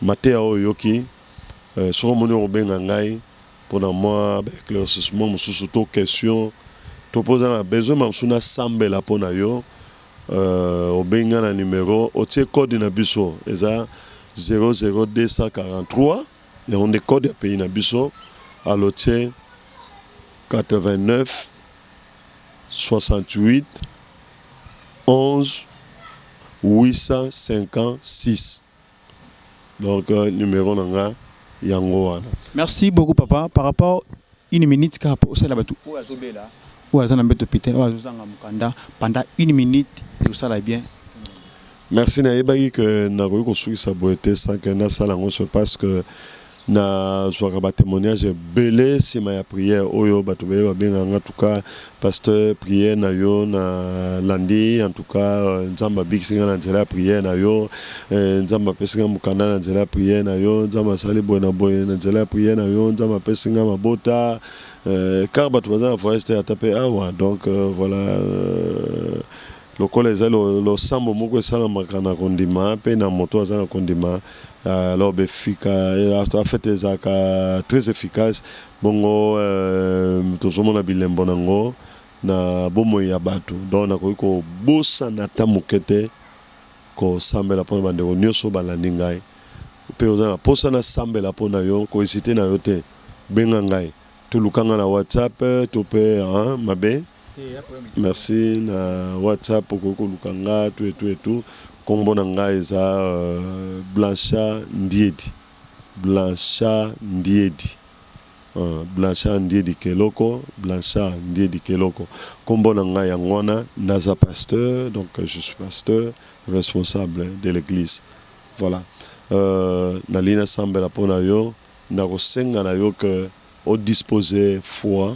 mateya oyo oyoki soki omoni okobenga ngai pona mwa ba eclaircissement mosusu to question to pe oza na besoin mosusu nasambela pona yo Obengi nga na numero otie code na biso eza 00243 yango nde code ya pays na biso alors otie 89 68 11 856 donc numero na nga yango wana. Merci beaucoup papa par rapport une minute kaka po osala batu oyo azo bela oyo aza na mbeto hopital oyo azo zanga mukanda pendant une minute ekosala bien. Merci nayebaki que nakoki kosukisa boye te sans que nasala yango ce parce que Nazuaka ba temoignages ebele sima ya prière oyo batu ebele ba bengaka nga en tout cas pasteur prière na yo na landi en tout cas nzambe abikisi nga na nzela ya prière na yo nzambe apesi nga mukanda na nzela ya prière na yo nzambe asali boye na boye na nzela ya prière na yo nzambe apesi nga mabota car batu baza na voyage te ata pe awa donc voilà Lokola eza losambo moko esalamaka na kondima mpe na moto oyo aza na kondima, alors befika en fait ezalaka très efficace, bongo tozomona bilembo na yango na bomoi ya bato. Donc nakoki kobosana ata moke te kosambela mpo na bandeko nyonso oyo balandi ngai mpe oza na mposa nasambela mpo na yo, ko hesiter na yo te, benga ngai to luka ngai na WhatsApp to mpe mabe. Merci na WhatsApp okoki koluka nga tout et tout et tout kombo na nga eza Blanchard Ndiedi Blanchard Ndiedi Blanchard Ndiedi Keloko Blanchard Ndiedi Keloko kombo na nga yango wana naza pasteur donc je suis pasteur responsable de l'eglise voilà nalingi nasambela mpo na yo nakosenga na yo que o disposer foi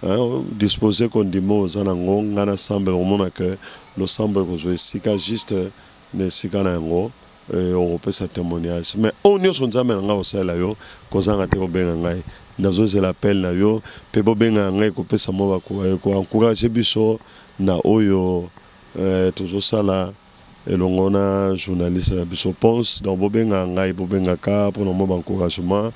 Hein dispose kondima oyo oza na ngo nga na sambela okomona que losambo ekozua esika juste na esika na yango et okopesa temoignage mais oyo nionso nzambe na ngai akosalela yo kozanga te kobenga ngai nazozela appel na yo pe bobengaka ngai ekopesa mua ba eko encourager biso na oyo. Eh, tozosala elongo na journaliste na biso Pons. Donc bobengaka ngai, bobengaka mpona mwa baencouragement,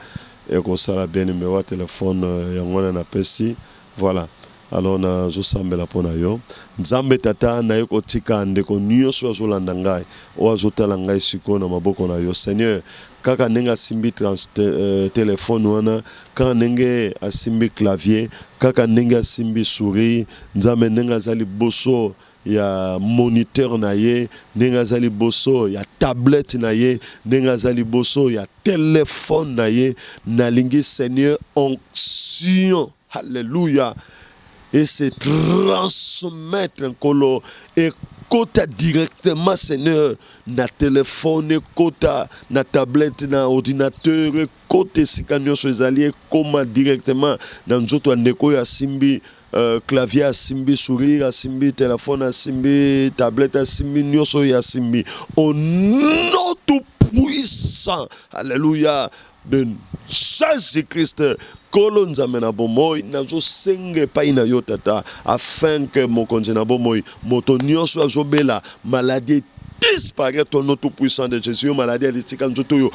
ekosala bien. Numéro ya telefone yango wana napesi. Voilà, alors nazosambela mpo na yo. Nzambe Tata, naye kotika ndeko nyonso azolanda ngai, oyo azotala ngai sikoyo, na maboko na yo, Seigneur. Kaka ndenge asimbi telefone wana, kaka ndenge asimbi clavier, kaka ndenge asimbi souris, Nzambe, ndenge aza liboso ya moniteur na ye, ndenge aza liboso ya tablette na ye, ndenge aza liboso ya telefone na ye, nalingi, Seigneur, onction, halleluya, et se transmettre, Nkolo, ekota directement, Seigneur, na telefone, ekota na tablette, na ordinateur, ekota esika nyonso ezali, ekoma directement na nzoto ya ndeko oyo asimbi clavier, asimbi souris, asimbi telefone, asimbi tablette, asimbi nyonso oyo asimbi. Au nom tout puissant, alléluia, de Jésus-Christ, Nkolo Nzambe na bomoi, nazosenga epai na yo, Tata, afin que, Mokonzi na bomoi, moto nyonso azobela, maladie disparaître au nom tout puissant de Jésus. Yo maladie alitika nzoto oyo,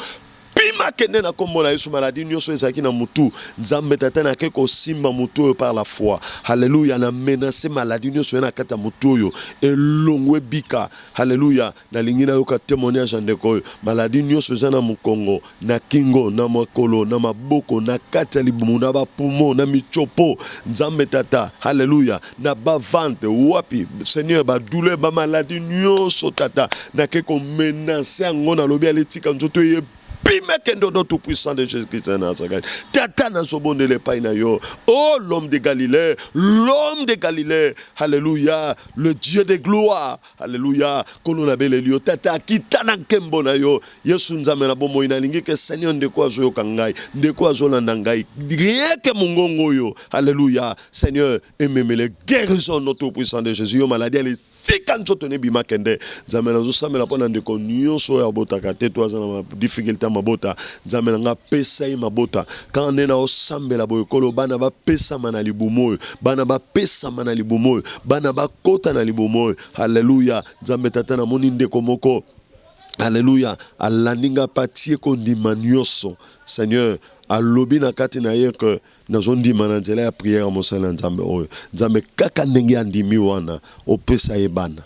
pima, kende na nkombo na Yesu. Maladie nyonso ezalaki na mutu, Nzambe Tata, nake kosimba mutu oyo par la foi, halleluya, na menace maladie nyonso ye na kati ya mutu oyo, elongo, ebika, halleluya. Nalingi nayoka témoignage ya ndeko oyo. Maladie nyonso eza na mokongo, na kingo, na makolo, na maboko, na kati ya libumu, na bapoumon, na michopo, Nzambe Tata, halleluya, na baventre, wapi, Seigneur, badouleur, bamaladie nyonso, Tata, nake komenacer yango, nalobi aletika nzoto ye, pima, kende au nom tout puissant de Jésus-Christ de Nazareth. Tata, nazobondela epai na yo. Oh, l'homme de Galilée, l'homme de Galilée, alléluia, le Dieu de gloire, alléluia. Nkolo, nabeleli yo, Tata, akita na nkembo na yo. Yesu Nzambe na bomoi, nalingi ke, Seigneur, ndeko azoyoka ngai, ndeko azolanda ngai, rien que mongongo oyo, alléluia, Seigneur, ememele guérison, nom tout puissant de Jésus. Yo maladie ale tika nzoto nebima, kende. Nzambe, nazosambela mpo na ndeko nyonso oyo abotaka te to aza na difficulté ya mabota. Nzambe na nga, apesa ye mabota. Kaka nde naosambela boye, Kolo, bana bapesama na libumu oyo, bana bapesama na libumu oyo, bana bakota na libumu oyo, halleluya. Nzambe Tata, namoni ndeko moko, alleluya, alandi nga mpe atie kondima nyonso. Seigneur, alobi na kati na ye ke nazondima na nzela ya prière ya mosali na Nzambe oyo. Nzambe, kaka ndenge andimi wana, opesa ye bana,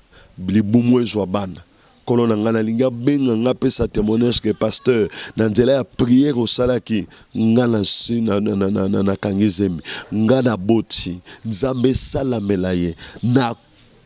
libumu ezwa bana. Nkolo na ngai, nalingi abenga nga, apesa témoignage ke pasteur, na nzela ya prière osalaki nga, nakangi zemi, nga naboti. Nzambe, esalamela ye na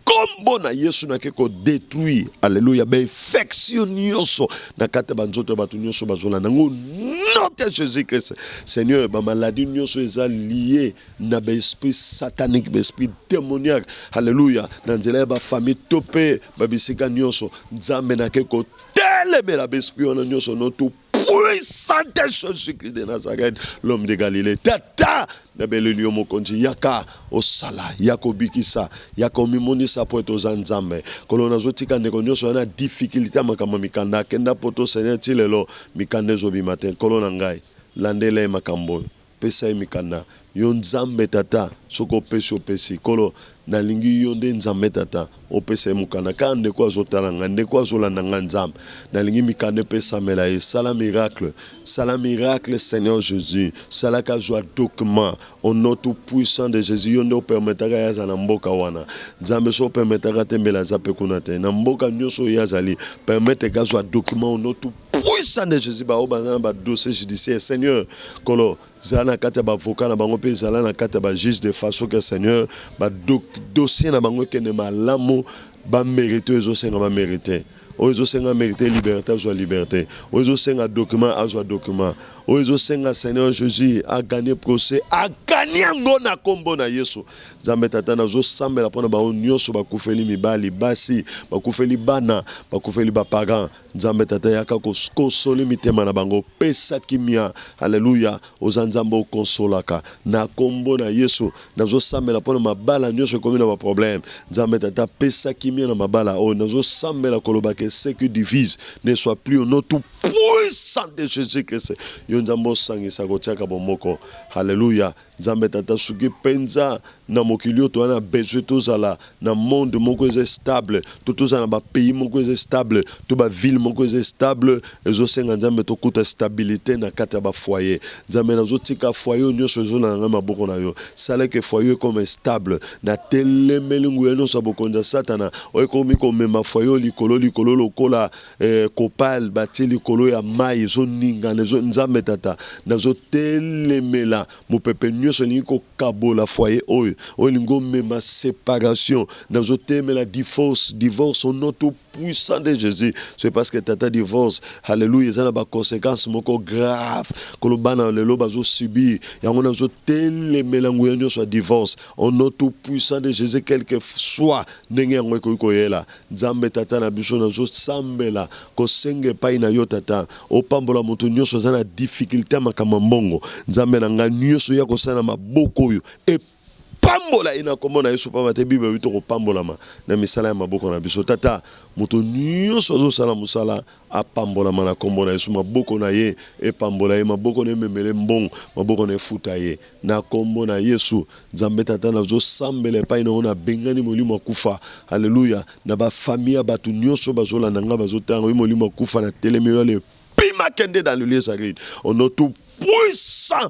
nkombo na Yesu. Nake kodétruire, alleluya, bainfection nyonso na kati ya banzoto ya bato nyonso bazolanda yango, nom de Jésus Christ. Seigneur, bamaladie nyonso eza lié na baesprit satanique, baesprit démoniaque, alleluya, na nzela ya bafamille to mpe babisika nyonso, Nzambe, nake kotelemela baesprit wana nyonso, nom tout puissant de Jésus-Christ de Nazareth, l'homme de Galilée. Tata, nabeleli yo, Mokonzi, yaka osala, yaka obikisa, yaka omimonisa po ete oza Nzambe. Kolo, nazotika ndeko nyonso wana difficulté ya makambo ya mikanda, akenda poto, Seigneur, ti lelo mikanda ezobima te. Nkolo na ngai, landela ye makambo oyo, pesa ye mikanda. Yo Nzambe Tata, soki opesi, opesi. Kolo, nalingi yo nde Nzambe Tata opesa ye mokanda. Kaka ndeko azotala nga, ndeko azolanda nga, Nzambe, nalingi mikanda epesamela ye. Sala miracle, sala miracle, Seigneur Jésus, salaka azwa document au nom tout puissant de Jésus. Yo nde opermettaka ye aza na mboka wana. Nzambe, so opermettaka te, mbela aza mpe kuna te. Na mboka nyonso oyo ye azali, permettre ke azwa document au nom tout puissant de Jésus. Bao baza na badossier judiciaire, Seigneur, Kolo, zala na kati ya baavocat na bango mpe zala na kati ya bajuge, de façon que, Seigneur, badossier na bango ekende malamu, bamérite oyo ezosenga, bamérite oyo ezosenga, mérite liberté, azwa liberté, oyo ezosenga document, azwa document, oyo ezosenga, Seigneur Jésus, agagner procès, agagner yango na nkombo na Yesu. Nzambe Tata, nazosambela mpona bango nyonso bakufeli mibali, basi, bakufeli bana, bakufeli baparent. Nzambe Tata, yaka koconsoler mitema na bango, pesa kimia, alleluya. Oza Nzambe okonsolaka. Na nkombo na Yesu, nazosambela mpona mabala nyonso ekomi na baproblème. Nzambe Tata, pesa kimia na mabala oyo. Nazosambela koloba ke ce qui divise ne soit plus au nom tout puissant de Jésus Christ. Yo Nzambe osangisa, kotiaka bomoko, halleluya. Nzambe Tata, soki mpenza Na mokili oyo toza na besoin tozala na monde moko eza stable, to tozala na ba pays moko eza stable, to ba ville moko eza stable. Ezosenga, Nzambe, tokuta stabilité na kati ya ba foyer. Nzambe, nazotika foyer oyo nyonso ezolanda ngai maboko na yo. Sala ke foyer ekoma stable. Natelemeli nguya nyonso ya bokonzi ya Satana oyo ekomi komema foyer oyo likolo likolo lokola kopale batie likolo ya mai ezoningana. Nzambe Tata, nazotelemela mopepe nyonso elingi kokabola foyer oyo, oyo elingi omema séparation. Nazotelemela divorce, divorce au nom tout puissant de Jésus. C'est parce que, Tata, divorce, alléluia, eza na baconséquence moko grave koloba na lelo bazosubir yango. Nazotelemela nguya nyonso ya divorce au nom tout puissant de Jésus, quel que soit ndenge yango ekoki koyela. Nzambe Tata na biso, nazosambela kosenga epai na yo, Tata, opambola moto nyonso aza na difficulté ya makambo ya mbongo. Nzambe na ngai, nyonso ya kosala na maboko oyo, epambola ye na kombo na Yesu, pamba te Bible elobi tokopambolama na misala ya maboko na biso. Tata, moto nyonso azosala mosala apambolama na kombo na Yesu. Maboko na ye epambola ye, maboko na ye ememele mbongo, maboko na efuta ye na kombo na Yesu. Nzambe Tata, nazosambela epai na yo, nabengani molimo akufa, alleluya, na bafamille ya bato nyonso bazolanda ngai, bazotanga oyo. Molimo akufa, na telemelo, ale pima, kende dans le lieu aride au nom tout puissant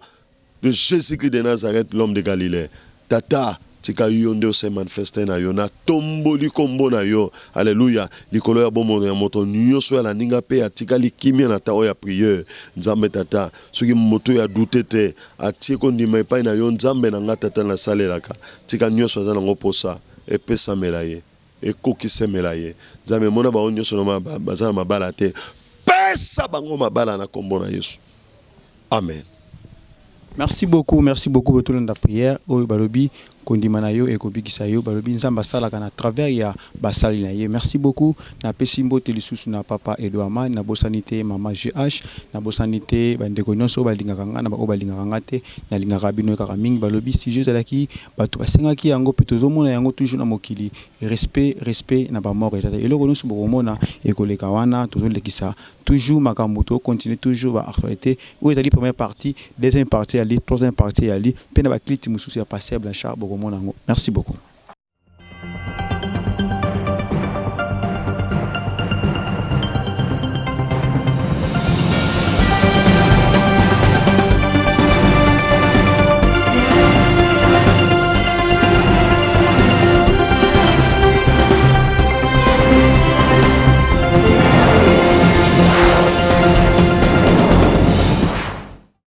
de Jésus-Christ de Nazareth, l'homme de Galilée. Tata, tika yo nde ose manifeste na yo. Natomboli kombo na yo, alleluya, likolo ya bomoi ya moto nyonso oyo alandi nga mpe atikali kimia na ta oyo ya priere. Nzambe Tata, soki moto oyo adouter te, atie kondima epai na yo, Nzambe na nga, Tata nasalelaka, tika nyonso aza nango posa epesamela ye, ekokisemela ye. Nzambe, mona bango nyonso baza na mabala te, pesa bango mabala na kombo na Yesu. Amen. Merci beaucoup, merci beaucoup. Botolanda prière oyo, balobi kondima na yo ekobikisa yo. Balobi Nzambe asalaka na travers ya basali na ye. Merci beaucoup. Napesi mbote lisusu na papa Edouard Man, nabosani te mama GH, nabosani te bandeko nyonso oyo balingaka nga na baoyo balingaka nga te. Nalingaka bino kaka mingi. Balobi sujet ezalaki, bato basengaki yango mpe tozomona yango toujours na mokili. Respect, respect na bamort eza te. Eloko nyonso bokomona ekoleka wana, tozolekisa toujours makambo, tocontinue toujours baactualité. Oyo ezali première partie, deuxième partie yali, troisième partie yali mpe na bakliti mosusu ya pasteur Blanchard, bokomona yango. Merci beaucoup.